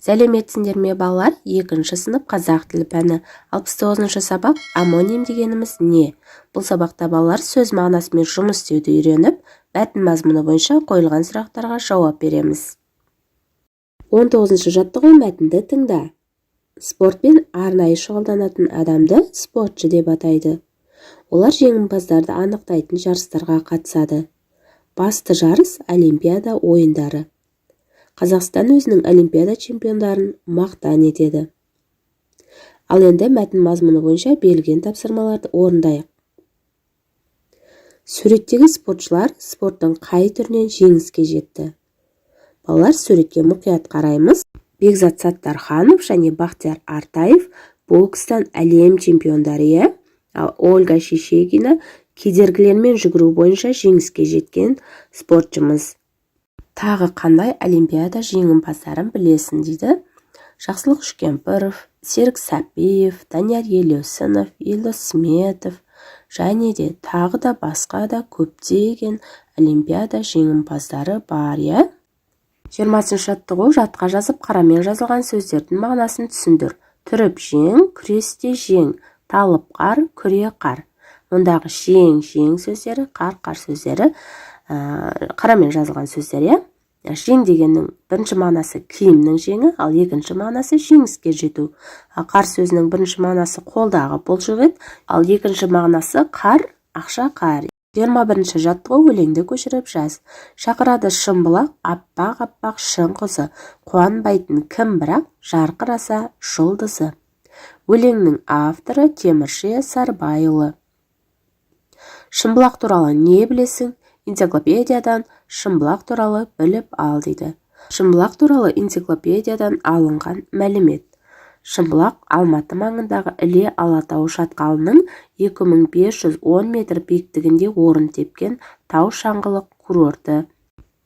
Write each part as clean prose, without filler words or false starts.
Сәлеметсіңдер ме, балалар! Екінші сынып, қазақ тілі пәні, 69-сабақ. Омоним дегеніміз не? Бұл сабақта балалар сөз мағынасымен жұмыс істеуді үйреніп, мәтін мазмұны бойынша қойылған сұрақтарға жауап береміз. 19-жаттығу. Мәтінді тыңда. Спортпен арнайы шұғылданатын адамды спортшы деп атайды. Олар жеңімпаздарды анықтайтын жарыстарға қатысады. Басты жарыс – Олимпиада ойындары. Қазақстан өзінің Олимпиада чемпиондарын мақтан етеді. Ал енді мәтін мазмұны бойынша берілген тапсырмаларды орындайық. Суреттегі спортшылар спорттың қай түрінен жеңіске жетті? Балалар, суретке мұқият қараймыз. Бекзат Саттарханов және Бақтияр Артаев бокстан әлем чемпиондары, иә. Ал Ольга Шишигина кедергілермен жүгіру бойынша жеңіске жеткен спортшымыз. Тағы қандай Олимпиада жеңімпаздарын білесің, дейді. Жақсылық Үшкемпіров, Серік Сәпиев, Данияр Елеусінов, Елдос Сметов және де тағы да басқа да көптеген Олимпиада жеңімпаздары бар, иә. 20-жаттығу. Жатқа жазып, қарамен жазылған сөздердің мағынасын түсіндір. Түріп жең, күресте жең, талып қар, күре қар. Мұндағы жең, жең сөздері, қар, қар сөздері қарамен жазылған сөздер, иә. Жең дегеннің бірінші мағынасы киімнің жеңі, ал екінші мағынасы жеңіске жету. Ал қар сөзінің бірінші мағынасы қолдағы бұлшық ет, ал екінші мағынасы қар, ақша қар. 21-жаттығу. Өлеңді көшіріп жаз. Шақырады Шымбұлақ, аппақ аппақ шың құзы. Қуанбайтын кім бірақ, жарқыраса жұлдызы. Өлеңнің авторы Темірше Сарыбайұлы. Шымбұлақ туралы не білесің? Энциклопедиядан Шымбұлақ туралы біліп ал, дейді. Шымбұлақ туралы энциклопедиядан алынған мәлімет. Шымбұлақ – Алматы маңындағы Іле Алатауы шатқалының 2510 метр биіктігінде орын тепкен тау шаңғылық курорты.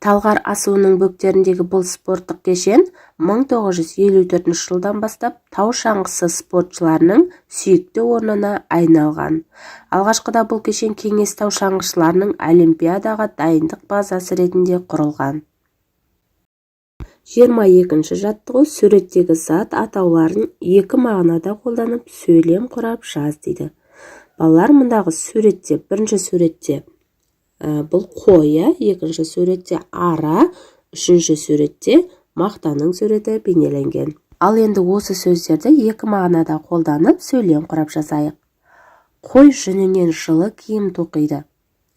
Талғар асуының бөктеріндегі бұл спорттық кешен 1954 жылдан бастап тау шаңғысы спортшыларының сүйікті орнына айналған. Алғашқыда бұл кешен кеңес тау шаңғышыларының Олимпиадаға дайындық базасы ретінде құрылған. 22-жаттығу. Суреттегі зат атауларын екі мағынада қолданып, сөйлем құрап жаз, дейді. Балалар, мұндағы суретте, бірінші суретте бұл қой, иә, екінші суретте ара, үшінші суретте мақтаның суреті бейнеленген. Ал енді осы сөздерді екі мағынада қолданып, сөйлем құрап жазайық. Қой жүнінен жылы киім тоқиды.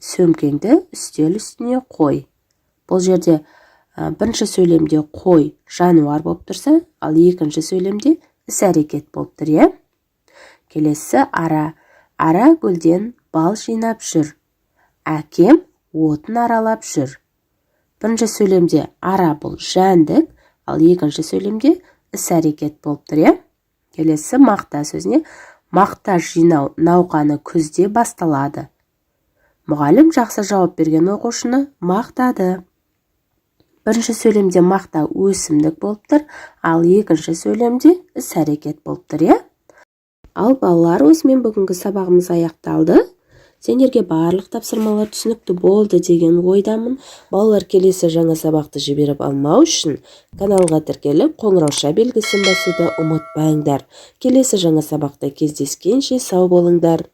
Сөмкеңді үстел үстіне қой. Бұл жерде бірінші сөйлемде қой жануар болып тұрса, ал екінші сөйлемде іс әрекет болып тұр, иә. Келесі ара. Ара гүлден бал жинап жүр. Әкем отын аралап жүр. Бірінші сөйлемде ара бұл жәндік, ал екінші сөйлемде іс әрекет болып тұр, иә. Келесі мақта сөзіне. Мақта жинау науқаны күзде басталады. Мұғалім жақсы жауап берген оқушыны мақтады. Бірінші сөйлемде мақта өсімдік болып тұр, ал екінші сөйлемде іс әрекет болып тұр, иә. Ал, балалар, осымен бүгінгі сабағымыз аяқталды. Сендерге барлық тапсырмалар түсінікті болды деген ойдамын. Балалар, келесі жаңа сабақты жіберіп алмау үшін каналға тіркеліп, қоңырауша белгісін басуды ұмытпаңдар. Келесі жаңа сабақта кездескенше сау болыңдар.